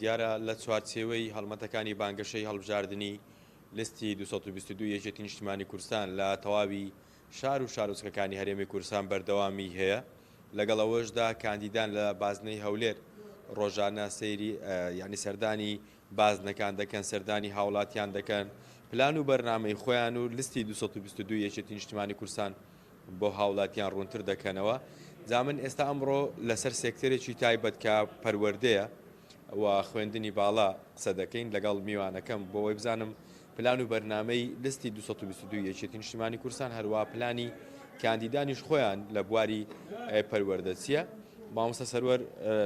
دیارە لە چوارچێوەی هەڵمەتەکانی بانگەشەی هەڵبژاردنی لیستی 222 یەکێتی نیشتیمانی کوردستان لە تەواوی شار و شارۆچکەکانی هەرێمی کوردستان بەردەوامی هەیە، لەگەڵ ئەوەشدا کاندیدان لە بازنەی هەولێر ڕۆژانە سەیری یانی سەردانی بازنەکان دەکەن، سەردانی هاوڵاتیان دەکەن، پلان و بەرنامەی خۆیان و لیستی 222 یەکێتی نیشتیمانی کوردستان بۆ هاوڵاتیان ڕوونتر دەکەنەوە. جا من ئێستا ئەمڕۆ لەسەر سێکتەرێکی تایبەت کە پەروەردەیە و خوێندنی باڵا قسە دەکەین لەگەڵ میوانەکەم بۆ ئەوەی بزانم پلان و بەرنامەی لیستی 222 یەکێتی نیشتیمانی کوردستان هەروا پلانی کاندیدانیش خۆیان لە بواری پەروەردە چییە؟ مامۆستا سەروەر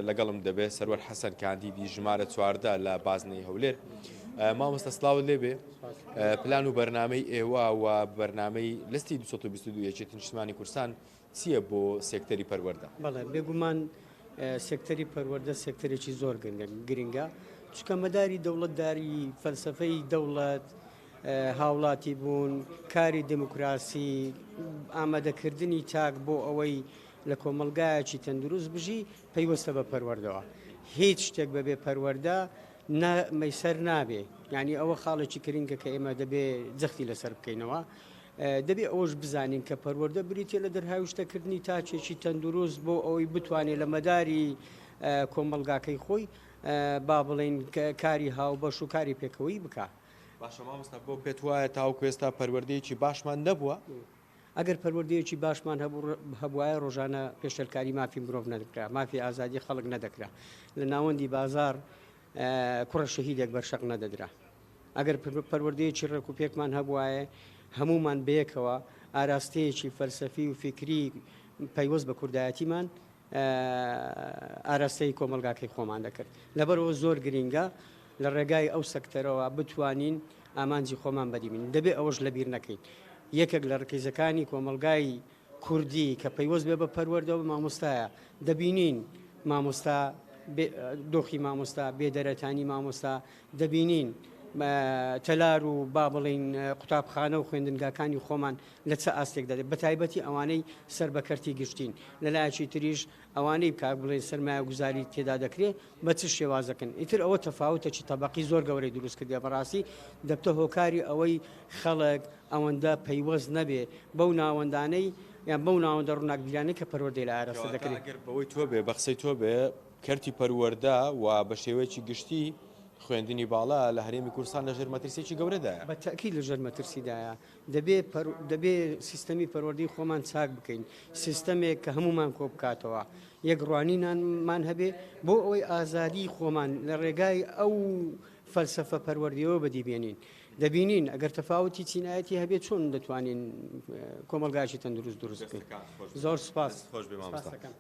لەگەڵم دەبێت سەروەر حەسەن کاندیدی ژمارە 14 لە بازنەی هەولێر مامۆستا سلااوت لێبێ پلان و بەرنامەی ئێوە و بەرنامەی لستی 222 یەکێتی نیشتمانی کوردستان چییە بۆ سێکتەری پەروەردە؟ بەڵێ بێگومان سێکتەری پەروەردە سێکتەرێکی زۆر گرنگە چونکە مەداری دەوڵەتداری فەلسەفەی دەوڵەت هاوڵاتی بوون کاری دموکراسی ئامادەکردنی تاک بۆ ئەوەی لە کۆمەڵگایەکی تەندروست بژی پەیوەستە بە پەروەردەوە هیچ شتێک بەبێ پەروەردە مەیسەر نابێ یعنی ئەوە خاڵێکی گرنگە کە ئێمە دەبێ جەختی لەسەر بکەینەوە دەبێ ئەوەش بزانین کە پەروەردە بریتیە لە دەرهاویشتەکردنی تاکێکی تەندروست بۆ ئەوەی بتوانێت لە مەداری کۆمەڵگاکەی خۆی با بڵێین کاری هاوبەش و کاری پێکەوەیی بکا. باشە مامۆستا بۆ پێت وایە تاوەکو ئێستا پەروەردەیەکی باشمان نەبووە؟ ئەگەر پەروەردەیەکی باشمان هەبوایە ڕۆژانە پێشێلکاری مافی مرۆڤ نەدەکرا، مافی ئازادی خەڵک نەدەکرا، لە ناوەندی بازاڕ کوڕە شەهیدێک بەر شەق نەدەدرا. ئەگەر پەروەردەیەکی ڕێک و پێکمان هەبوایە هەموومان بەیەکەوە ئاراستەیەکی فەلسەفی و فیکری پەیوەست بە کوردایەتیمان ئاراستەی کۆمەڵگاکەی خۆمان دەکرد. لەبەرئەوە زۆر گرینگە لە ڕێگای ئەو سەکتەرەوە بتوانین ئامانجی خۆمان بەدی بینین. دەبێ ئەوەش لەبیر نەکەین یەکێک لە ڕکیزەکانی کۆمەڵگای کوردی کە پەیوەست بێ بە پەروەردەوە مامۆستایە، دەبینین مامۆستا دۆخی مامۆستا، بێدەرەتانی مامۆستا، دەبینین تەلار و با بڵێین قوتابخانە و خوێندنگاکانی خۆمان لە چ ئاستێکدا دێت، بەتایبەتی ئەوانەی سەر بە کەرتی گشتین، لە لایەکی تریش ئەوانەی کە بڵێین سەرمایەگوزاری تێدا دەکرێت بە چ شێوازەکن، ئیتر ئەوە تەفاوتێکی تەبەقی زۆر گەورەی دروست کردیە، بەڕاستی دەبتە هۆکاری ئەوەی خەڵک ئەوەندە پەیوەست نەبێ بەو ناوەندانەی یان بەو ناوەندە ڕووناکبیرانەی کە پەروەردەی لە ئاراستە کەواتە دەکرێت. ئەگەر بەوەی تۆ بێ، بە قسەی تۆ بێ، کەرتی پەروەردە و بە شێوەیەکی گشتی خوێندنی باڵا لە هەرێمی کوردستان لە ژێر مەترسییەکی گەورەدایە. بە تەئکید لە ژێر مەترسیدایە. دەبێ دەبێ سیستەمی پەروەردەی خۆمان چاک بکەین، سیستەمێک کە هەموومان کۆ بکاتەوە، یەک ڕوانینمان هەبێ بۆ ئەوەی ئازادیی خۆمان لە ڕێگای ئەو فەلسەفە پەروەردەیەوە بەدی بێنین. دەبینین ئەگەر تەفاوتی چینایەتی هەبێت چۆن دەتوانین کۆمەڵگایەکی تەندروست دروست بکەین. دەستەکانت خۆش بێت. زۆر سوپاس. دەست خۆش بێ مامۆستا. سوپاس دەکەم.